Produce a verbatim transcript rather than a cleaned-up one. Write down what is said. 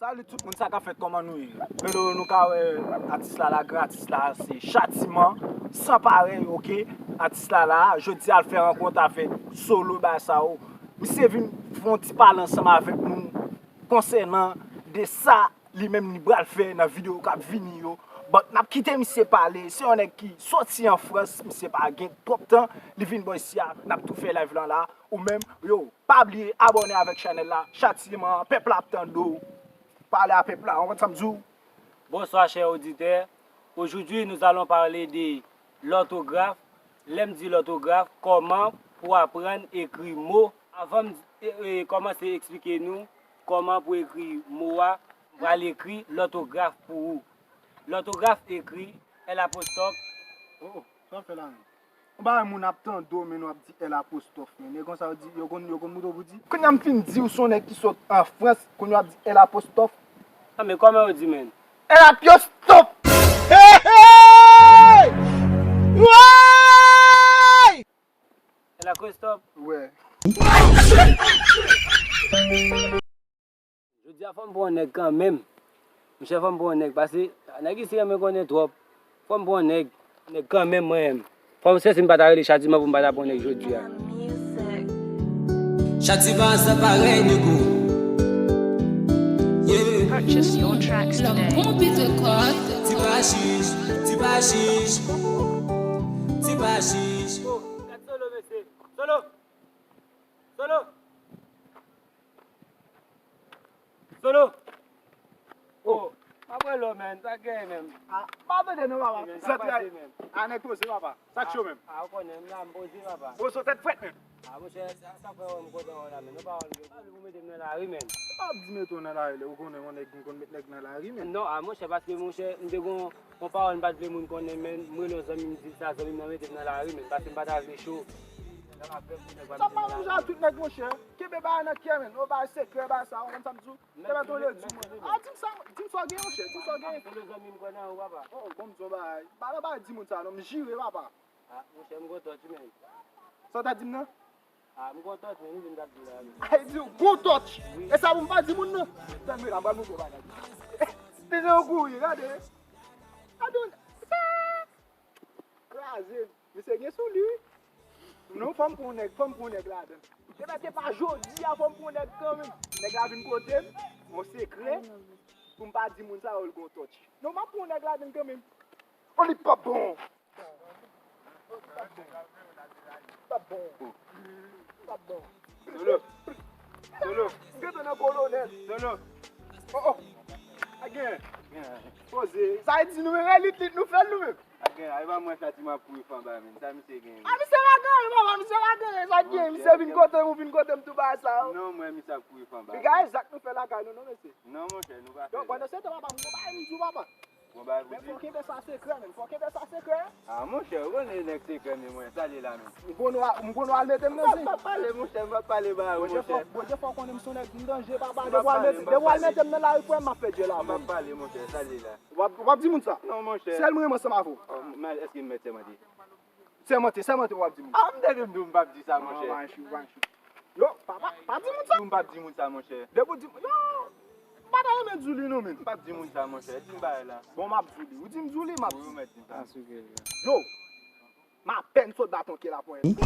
Salut tout moun, sa k ap fèt, kòman nou ye? Hello, nou ka wè atis la la, gran atis la, se Chatiman, san parèy, oke? Atis la la, jodi a l fè rankont avèk Solo, bagay sa yo. Misye vin fè yon ti pale ansanm avèk nou konsènan de sa li menm li pral fè nan videyo k ap vini yo. But n ap kite misye pale, se yon nèg ki soti an Frans, misye pa gen twòp tan, li vin bò isi a, n ap tou fè live lan la. Ou menm, yo, pa bliye abòne avèk chanèl la, Chatiman, pèp la ap tande w. Pale a pèp la, w konprann sa m di w? Bonsoir, chers auditeurs. Aujourd'hui, nous allons parler de l'orthographe. Lè m di l'orthographe, kòman pou aprann ekri mo. Avan m e, e, kòmanse eksplike nou kòman pou ekri mo a, m pral ekri l'orthographe pou ou. L'orthographe ekri L apostrophe. Oh, oh, sa w fè la menm? Yon bagay moun ap tande w, men w ap di L apostrophe, men. E konsa yo di, yo konn, yo konn moutre w pou di. Kounye a m fin di w se yon nèg ki sot an Frans, kounye a w ap di L apostrophe. Ah, men kòman yo di, men? L apostrophe! Hey, hey! Woy! L apostrophe? Wè. Jodi a fò m pran yon nèg kanmenm. Monchè, fò m pran yon nèg, paske nèg isi renmen konnen twòp. Fò m pran yon nèg, nèg kanmenm mwen menm. Fò m, se si m pa ta rele Chatiman pou m pa ta pran yon nèg jodi a. Chatiman san parèy, nègo. Yeah. Purchase your tracks today. Ti pa chich, ti pa chich, ti pa chich. Oh, gad Solo, mesye. Solo! Solo! Solo! Oh, m ap rele w, man. Sa k genyen menm? Ah, pa tande non, papa. Sa k genyen menm? Ah, nèg poze, papa. Sa k cho menm? Ah, ou konnen, m la, m poze, papa. Poze tèt frèt menm. Ah, monchè, sa, sa fè m kontan wè w la, man. Ou pa wè m gen pale pou mete m nan lari, man. Ou pa di mete w nan lari, ou konnen yon nèg m konn met nèg nan lari, man. Non, ah, monchè, paske, monchè, m te gon, gon pawòl m pa t vle moun konnen, man. M rele yon zanmi m, di sa, zanmi m nan mete m nan lari, man. Paske m pa ta vle cho. Sa pa yon jan a tout nèg, monchè. Kenbe bagay nan kè, man. Yon bagay sekrè, bagay sa, ou konn sa m di w? Kenbe tonbe di mwen. Ah, di m sa, di m sa w gen, monchè, di m sa w gen. Solo, zanmi m, kwè nan ou, papa. Oh, bon, m di w yon bagay. Pa nan bagay di moun sa, non, m jire, papa. Ah, monchè, m gon tòch, man. Sa w ta di m nan? Ah, m gon tòch, man, m vin t ap di la, man. Ay, di w gon tòch. Wi. E sa pou m pa di moun nan? Tann mwen la, m pral montre w bagay. Deja w kouri, gade. Gade w. Kraze. Misye gen sou li, wi. Non, fò m pran yon nèg, fò m pran yon nèg ladan. Ebyen, se pa jodi a, fò m pran yon nèg kanmenm. Nèg la vin kote m, yon sekrè, pou m pa di moun sa yo l gon tòch. Non, m ap pran yon nèg ladan kanmenm. Oh, li p ap bon. P ap bon. P ap bon. Solo. Solo. M gentan nan kolonèl. Solo. Oh, oh. Agen. Poze. Sa e di nou menm, lit, lit, nou fè l nou menm. Agen, a, e pa mwen Chatiman ap kouri fanba, men. Sa misye gen? A, misye pa gen, papa, misye pa gen. Sa k gen? Misye vin kote m, ou vin kote m tou bagay sa, o. Non, mwen, misye ap kouri fanba. Piga e zak nou fè lakay nou, non, mesye. Non, monchè, nou pa fè zak. Donk, pandan se tan, papa, m gon bagay m di w, papa. Bon, bagay pou di. Men fò kenbe sa sekrè, men. Fò kenbe sa sekrè. Ah, monchè, ou konnen nèg sekrè, men mwen, sa li la, men. M konnen w a-, m konnen w al mete m nan zen. M pa pale, monchè, m pa pale ba ou, monchè. Bondye fò, Bondye fò konnen m se yon nèg m danje, papa. Depi w al mete, depi w al mete m nan lari, frè m, m ap fè djèl avè w. M pa pale, monchè, sa li la. W ap, w ap di moun sa? Non, monchè. Sèl mwen renmen ansanm avè w. Oh, men èske m mèt sèmante? Sèmante, sèmante w ap di moun. Ah, m te vin di w m p ap di sa, monchè. Non, pa enchou, pa enchou. Yo, pa, pa, pa di moun sa. M p ap di moun sa, monchè. Depi w di, yo, m pa ta renmen di w li non, men. M p ap di moun sa, monchè. Di m bagay la. Bon, m ap di w li. Ou di m di w li, m ap di w. Wi, ou mèt di m sa. Yo, m apèn sot bat yon kè la ponyèt.